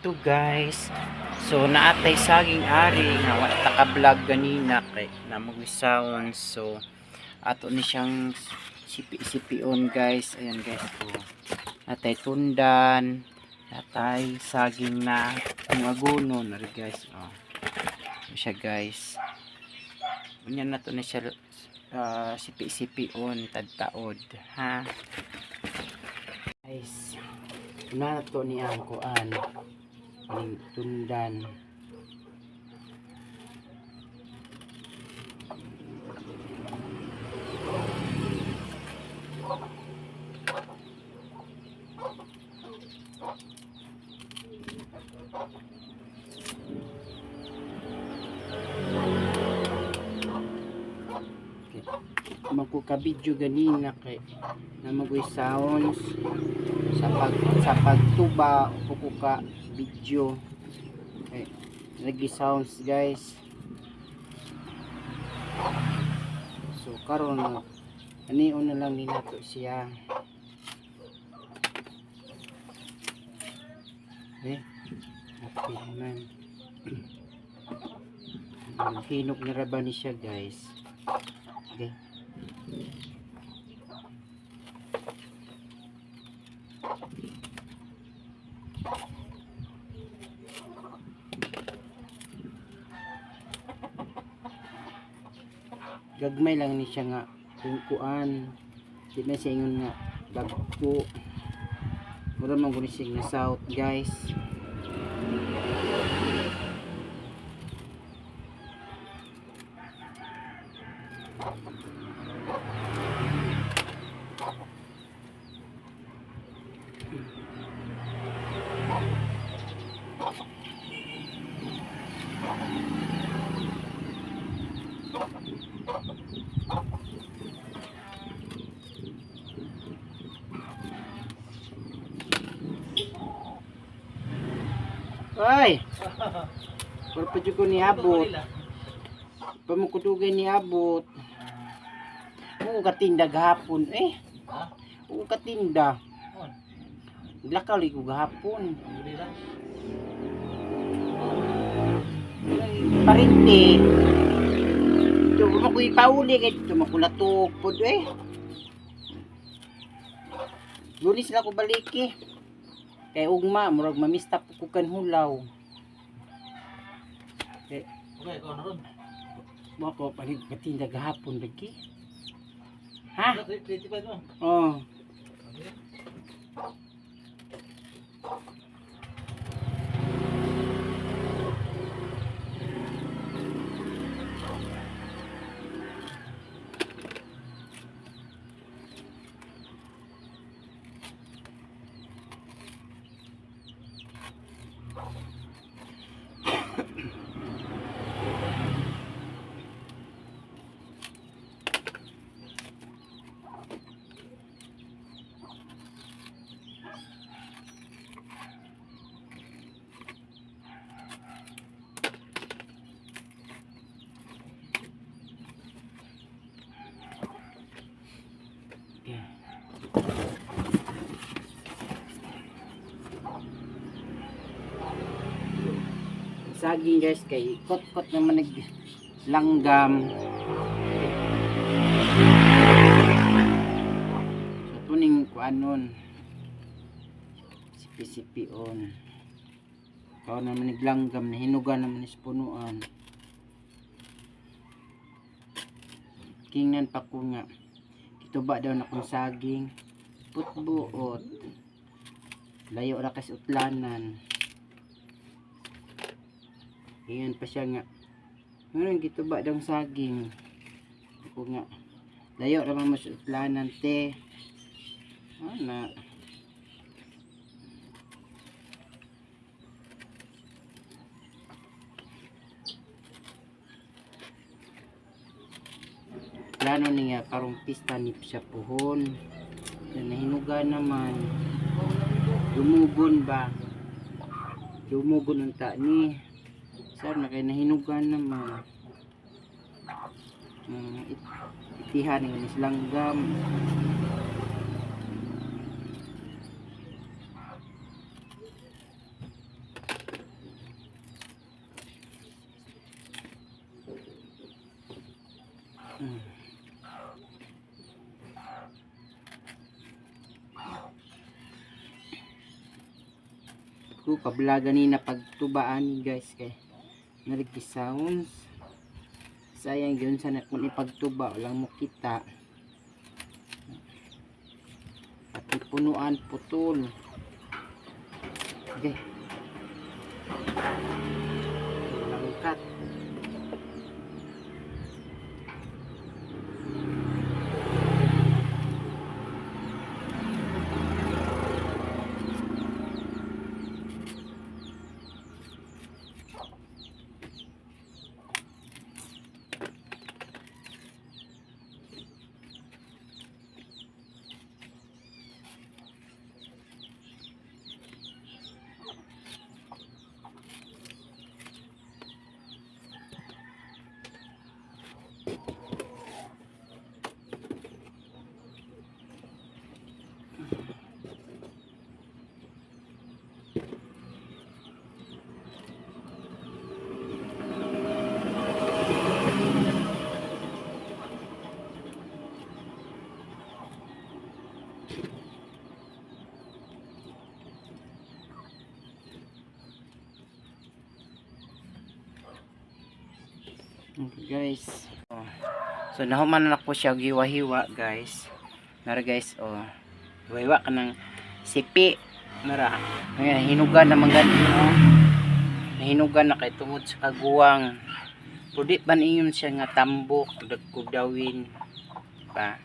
To guys, so naatay saging ari nga wa ta ka vlog ganina kay namoy sound, so ato ni siyang sipi-sipion, guys. Ayan guys, oh. Natay tundan, natay saging na aguno na rin, guys, oh. Ano siya, guys? Unya na to na siya sipi-sipion tadtaod ha, guys. Una na to ni ang kuan ning tundan. Magkuka-video ganina kay na magoy sounds sa pagtuba o ka video kay lagi sounds, guys. So karon anion na lang ni nato siya eh. Happy man, hinog na ra ba ni siya, guys? Okay. Gagmay lang ni siya nga kung kuan, di na siya ingon nga dagko. Mura man gud siya nga south, guys. Ay, pero pa jud ko niabot, pamukudugay niabot mo katinda gahapon eh. Ha? Oo, katinda. On. Lakaw li ko gahapon. Uli lang. Parente ito mo ko ipauli kay ito makulatog pod eh. Lunes na ko baliki kay ugma murag mamista po ko kan hulaw. Okay, ikaw na ron. Mo ko panig katinda gahapon lagi ha. 25 mo. Oh. Okay. Okay. Saging, guys, kay kot-kot naman nag langgam. So tuning kuanon sipi-sipion. Kao naman naglanggam, nahinugan naman is punuan. Kingnan pa ko nga kituba daw na kong saging putbuot. Layo ra kasi utlanan. Ingan pa siya nga ano gituba daw ang saging. Ako nga layo ra man mas utlanan te. Ana. Plano niya karong pista ni siya puhon. Na nahinuga naman. Dumugon ba? Dumugon unta ni. Sar na kay nahinugan naman. Itihan ng islanggam. Ko kablaga ni na pagtubaan ni guys kay narigi sounds. Sayang yun sana kung ipagtuba walang mo kita. Pati punuan putol. Okay. Langkat. Okay guys. Oh. So nahuman na po siya og hiwa-hiwa guys. Nara guys, oh. Hiwa-hiwa ka ng sipi. Nara. Ngayon, hinugan na man gani, oh. Nahinugan na kay tungod sa kaguwang. Pudi ba niyon siya nga tambok, dagkog dawin. Pa.